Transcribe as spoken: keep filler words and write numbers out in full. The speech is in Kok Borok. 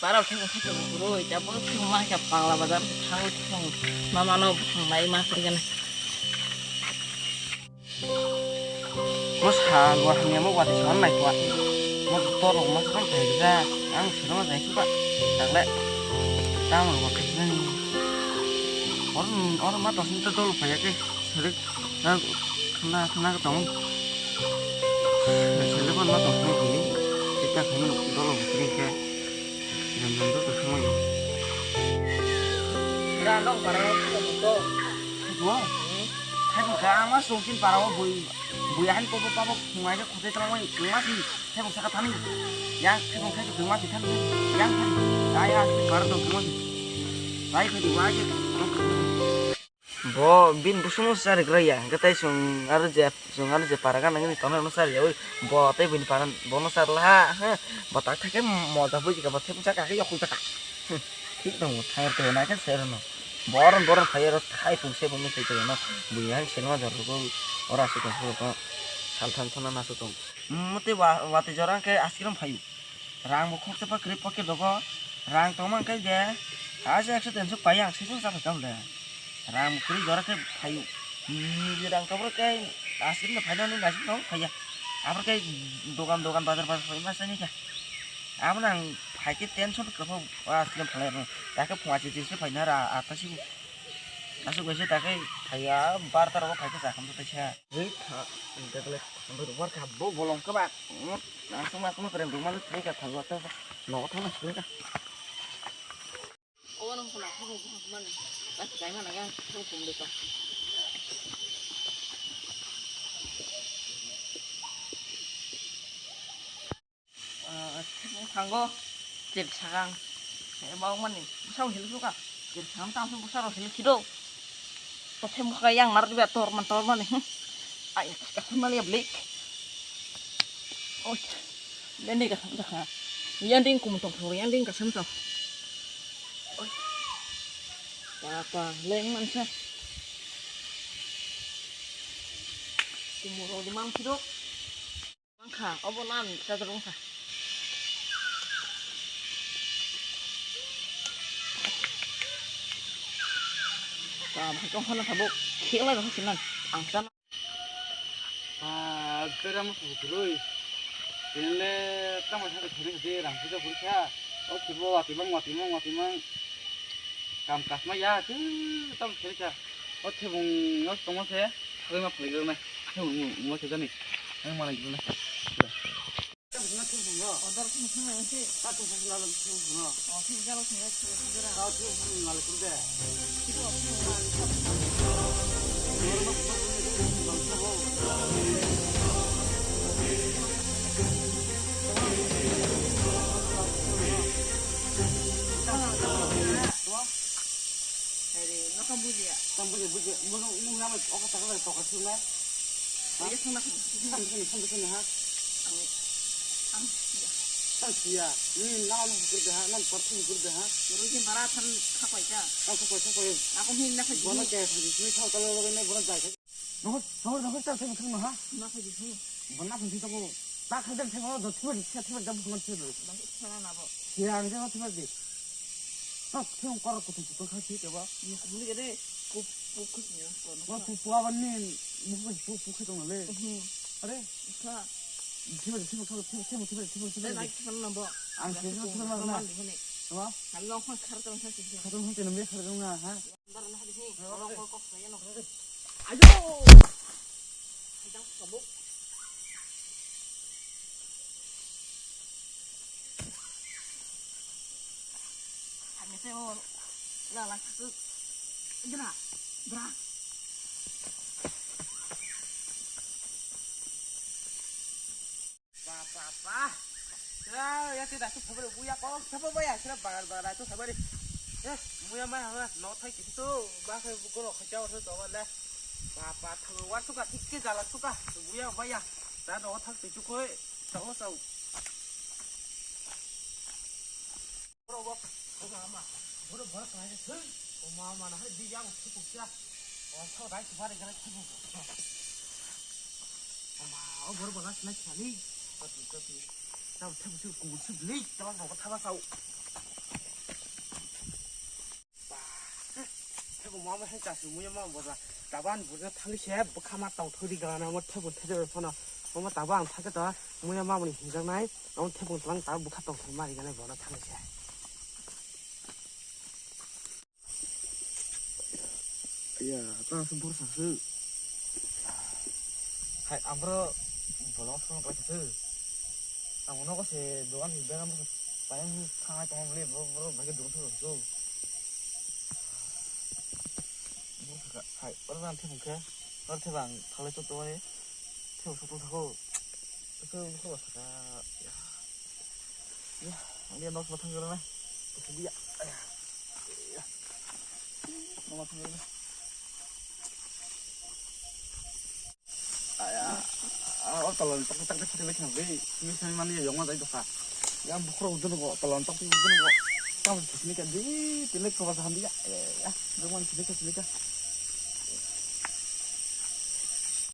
Para thang thang bro, jabo thang ma ka Bangla Bazar thang thang. Mama no thang lai ma kri gana. Mo sa mo hamya mo wati san nai kwa. Mo to lo ma san thai ja. Ang sero ma jai suka. Tagle. Tam lo ma kri gana. Or or ma to sin to dol pa ya ke. Sere. Thana thana ka tong. Sele ban ma tong sini kini. Kita kini dolo bukri ke. Jam jam to tong sini. Ra dong para to to. Bo. Hai ko ga ma song kin para bo bui. Bui han ko pa bo ngai ko khote tong mai ma si. Hai ko saka thani. Yang hai ko khai ko ma si thani. Yang thani. Ai a para to ma si. Bai ko di wa ke. Bo bini busumo chari gra ya, hwnkhe tei chwng aro je, chwng aro je para gana gini tongnai no chari ya, oi, bo tei bini para bono chari laha, ha, bo tak thai khe moja bujikha, bo thepung saka khe yokung saka. Thik tongo, thai rw tongwi nai khe se rwno. Boron boron phai aro thai pung se bo no thai tongwi no, bui hai selma jor rwgo, oro aswk tong phuru ko, saltham thana nasu tong. Motwi wa, watwi jora khe askirom phaio. Rang bo khoksa pa kwrwi pocket rogo. Rang tongma hwnkhe je, asa ekso tenso pai ang saichung chapai kha hwnle. Rang bo kwrwi jora khe phaio. Nini rang tongma khe aswk no phaina hwnwi naising tong phaiya. Aboni khe dogan dogan bazar bazar phai ma sani kha. Abono ang phai khe tenso kwpha aswk no phalai rw. Dakhe phung achi chisni phaina ra atta sibu. Aswk bai se dakhe phaiya barta rogo phai khe chakhamsa taisa. Ui tha, ang tei belai thangbai rwbar kha, bo bolong khe ba. Hmm, aswk ma aswk ma kwrwng rwma le thai kha thago ta. Nogo thangna sini kha. Obo nang khna kha bo mani. Bas kai mana ga thang kum de ka. Ah, thango tir sakang. Bawmani bwsarok hil suka. Tir sakang tang bwsarok hil khido. Tothe mukha yang nar diba tor man tor mani. Ai, kakhun mani blik. Oi. Yang ding kasam jakha. Yang ding kum tong thong, yang ding kasam tong. Oi. Papa leng mansa. Kumuro di mang khido. Wngkha, obo nan chajakh wngkha. Ba, ba, tong khana tabuk, khilai ba khasinan, ang chana. Ah, bera mo subu kurui. Tenle tamo sa khani khati rang puja kurikha. O kibo watimang, watimang, watimang. Kam kasma ya, tu tamo khani kha. O thebung no tongma se, thagwi ma phai gana. Thebung mo se jani. Ang mana gana. Order khum khum se. O thebung jalo khum se. Are, no kam bujiya. Kam bujiya, bujiya. Mo, mo, mo, nama, oka takla, toka suna. Ha? Iya, suna, suna. Suna, suna, suna, suna, ha? Ang, ang siya. Ang siya. Ni, nama, nama, kurda, ha? Nama, kurda, ha? Rugi bara than, thapai ka. Thapai, thapai. Ako hin na khaji. Bono kaya khaji. Ni thau talo, ni bono jai khaji. Nohor, nohor, nohor, chal, chal, chal, ha? Na khaji, hmm. Bono khaji, tabo. Ta khaji, tabo, do, tabo, tabo, tabo, tabo, tabo. Ba, sana na bo. Siya, ang, tabo, tabo, di. Tabo, tabo, kor, kutung, kutung, khaji, tabo. Ni kubuli gede, ku, ku, ku, ku, ku, ku, ku, ku, abang ni, muka, ku, ku, ku, tong le. Hmm. Are? Ka. Tabo, tabo, tabo, tabo, tabo, tabo, tabo, tabo. Eh, naik sana na bo. Ang, tabo, tabo, tabo, tabo. Apa? Kalau kau khar, tabo, khar, tabo. Khar, tabo, khar, tabo, ha? Ayo! Ba, ba, ba. Ya, ya, tidak tuh, sabar, buya, kok, sabar, buya, sila, bagar, bagar, itu, sabar, eh. Eh, buya, mah, mah, no, thai, gitu, tuh, bah, kayak buku, lo, kacau, tuh, coba, lah. Ba, ba, tuh, war, suka, tikke, jalan, suka, buya, buya, dah, no, thang, tuh, cukup, tahu, tahu. Borok bo, borok, borok, borok, borok, borok, Oma mana hai di yang thepuk sia. O so dai thepuk ari gana thepuk. Oma o bor bana sinai sinai. Kopi kopi. Tau thepuk si kubur si beli. Tau bok thala sau. Thepuk mama hai chasu muya ma bor la. Taban bor na thali se bukha ma tau thodi gana mo thepuk thepuk phano. Mama taban thake ta muya ma mani hinjak nai. Amo thepuk tlang ta bukha tau thai mari gana bor na thali se. Iya, ta se borsa se. Hai, ambro bolong song kala se. Ang nogo se dogan ni bera mo payang thang ai tong le bro bro bagi dong se so. Borsa ka, hai, oro nang thepung khe, oro thepang thalai to to ai. Thepung sokol thako. Itu borsa ka. Ya, ang dia nok matang gana. Itu dia. Ya. Nok matang gana. Aya, ah, o tolon tak tak tak tak tak dei. Ini saya mana ya yang mana itu kak. Ya bukhro udah kok tolon tak tak udah kok. Kamu sini kan di, ini kau bahasa dia. Ya, ya, jangan sini kan sini kan.